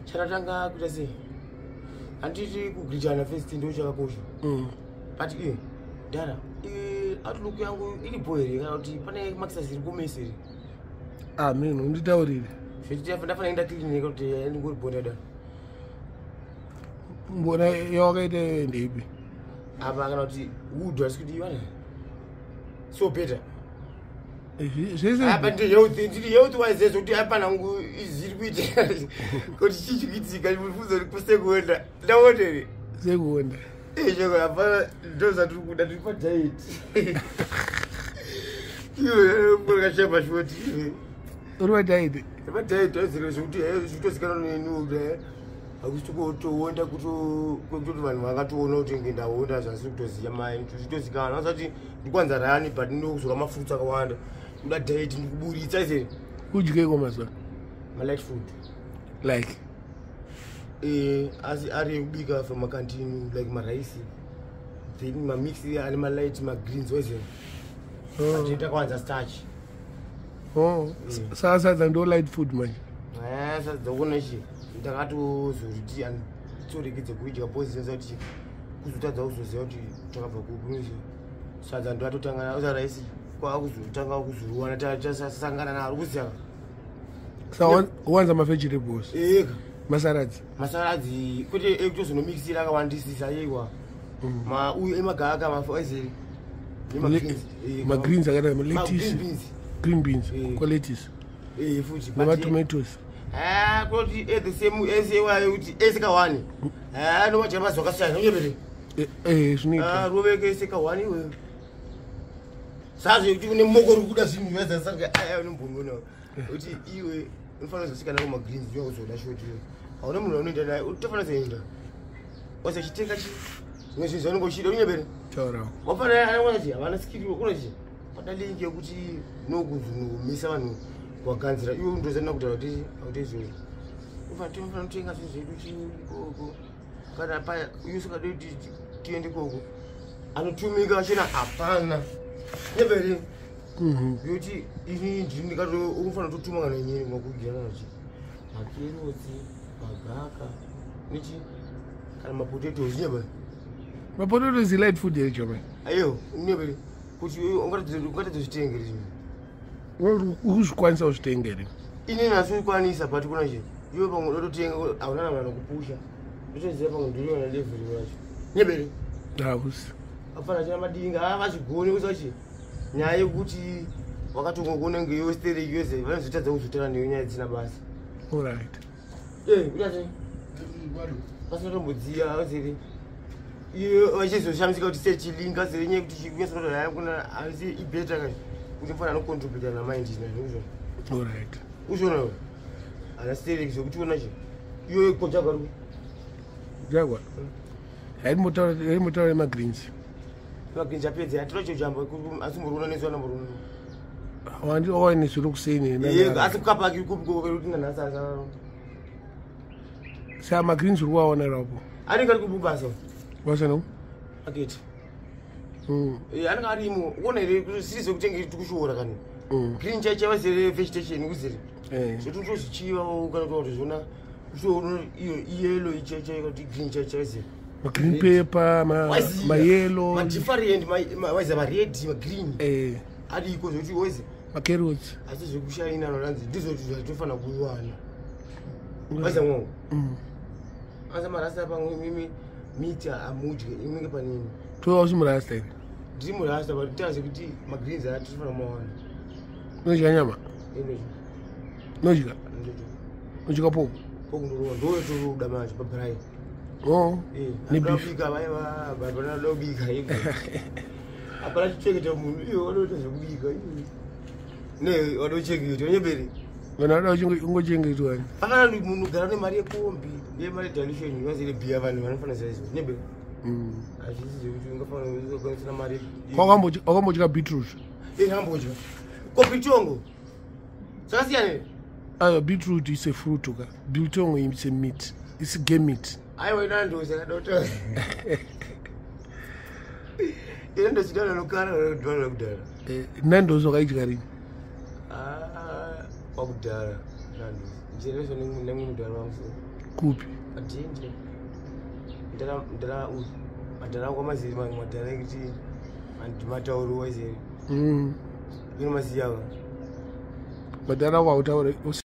Chanatanga kuita sei? Handiti kugrijana first ndo chakakosha. But iye dara, outlook yangu iripo here, kana kuti pane makisasi iri kumesi here? Ah, mino unditaurire. Zveti ndafana enda clinic kuti ndingori bonda dara. Mbona yawakaita ndeipi? Apa kana kuti wood asi kuti ivana so better. Zvese. Apa ndiri health, ndiri health wise, zvokuti hapana ngu zviri kuitika kuti chii chikuitika mufunzo kusekuenda ndaona here? Sekuonda. Shoko hapana, ndo zvatiri kuda, tiri padiet iwe kashamba shoti. Uri padiet? Padiet aizire zvekuti zvitozikanwa neni kuti hakusi kutoonda kutoti vanhu vangatoona kuti nge ndaonda zvasiri kutoziva mai zvitozikanwa asati ndikwanza rani, but ndinokuzora mafruits akawanda, kuda diet ndikuburitsa izere. Kudyeko mazuva? Malight food. Like? Asi ari ekubika from macantini, like maraisi, then mamix ane malight magreens waiziva. Oh. Takawanza starch. Oh. Saka sadza ndo light food manje? Sadza kuona chi ndakatozoti anditoregedze kuidya pozinza kuti kuzotadza kuzoziva kuti takabva kupi. Sadza ndo atotanga uza raisi kwakuzotanga kuzoruwana tasangana naro kuziva. Saka wanza mavegetables? Eka. Masaradzi? Masaradzi kwete, ekutozonomikisira akawandisisa yeiwa. Uyu emagaka mafaizeri. Magreens akadai, lettuce, green beans. Kwalettuce. Futi. Nematomatoes. Kutoti the same ese iwayo kuti ese ka1 nomadya mazuva akasiyana unyepere. Zvinoita. Roveke ese ka1 iwe sazvo kuti une moko uri kuda zvinhu zvazasanga aya unombonona kuti iwe unofanira kuzosikana kumagreens uya kuzoda shoti iwe hauna munhu anoenda naye utofanira kuzoenda wasachitenga chi zvimwe zvinhu zvaunenge uchida unyepere. Taurawo. Wafanira anachi havana skiri kunochi pada link yekuti nokuzonomisa vanhu waganzira iwe undozana kutaura kuti akuti izvozvo ufanira kutenga zvinhu zvedu chikoko kana paya uye usingade kuti tiende koko anotumika chena hapana nyepere. Yokuti ini ndini ndikato unofanira kutotuma kana inini makugira nachi makerotsi, magaka nechi kana mapotatoes nyepere. Mapotatoes light food here, Jomai? Aiyo nyepere kuti ungatadzozvitengere zvinhu. Ukuzvikwanisa kuzvitengere? Ini nasokwanisa, but kuna chi iwe pamwe unototenga hauna na vanhu kupusha ndotoziva pamwe ndiriona level wacho nyebere. Hausi. Afana china madinga avachigoni kusachi nyaya yekuti wakatongokuona ngeyo stereki yose vanozotadza kuzotaura neyo nyaya dzisina basa. Allright. Kuita pasina tombodziya azere iyo vachizoshamisika kuti sechilinga zere nyaya yekuti chikunyatsotoa kuna asi ibetter ka kuti mufana anocontributa namaindina nekuzvona. Allright. Uzvona ana stereki zvekuti ona chi iyoyo kochagaru. Jagwa haimbotaura nemagreens. Magreens apedza hatina chojamba asi muriona nezuva namuriona. Waine zviri kuseni. Asi kukapaki kuti nanhasi asa. Saka magreens uri kuwaona rapo? Anenge ari kubasa. Basa no. Aketi. Anenge arimo uona here siri zvekutenge tikushora kani. Green chaicha vazere vegetation kuzere. Zvoti utozvichiva kana kuti zvona utoona iyo iyellow ichaicha kuti green chaicha vazere. Magreen pepper, mayellow. Madifferent waiza mared, magreen. Ariko zvekuti waize. Macarrots. Asi zvekushaina noranzi ndizvo zvatofanira kuwana waiza mwangu. Asi marasta pamwe mimi miti amudye inenge panini. Toa murasta here? Ndiri murasta, but taze kuti magreens aya tofanira kumawana. Unodya nyama? Unodya? Unodya pork? Pork ndorowa ndotoda manje pabraai. Oh. Nebeef. Bika vaiva vanoda kubika, hapana chichengeta munhu iwe wanoita zvekubika ne wadochengeta unyebere. Vanhu vanoda kungochengetwa. Pakana munhu ugara nemari yekombi nemari dilution vazere bhiya vanhu vanofanira zaizvo nyebere. Hazvisi zvekuti ungafanira kukwanisira mari. Wakambodya beetroot? Ndambodya ko biltong zvakasiyana. Ayo, beetroot is a fruit ka, biltong is a meat, is game meat. Aiwa, inandozi akadota ine ndochidana nokara kudhara kudhara. Nandozi wakaidya rini? Kwakudhara nandozi. Ndichireswa nemumwe mudhara wangu so. Kupi? Adhinje. Mudhara uyu. Madhara angu amaziri mamwe madhara ekuti handimatauri waziri. Ino maziya. Madhara ako hautaure.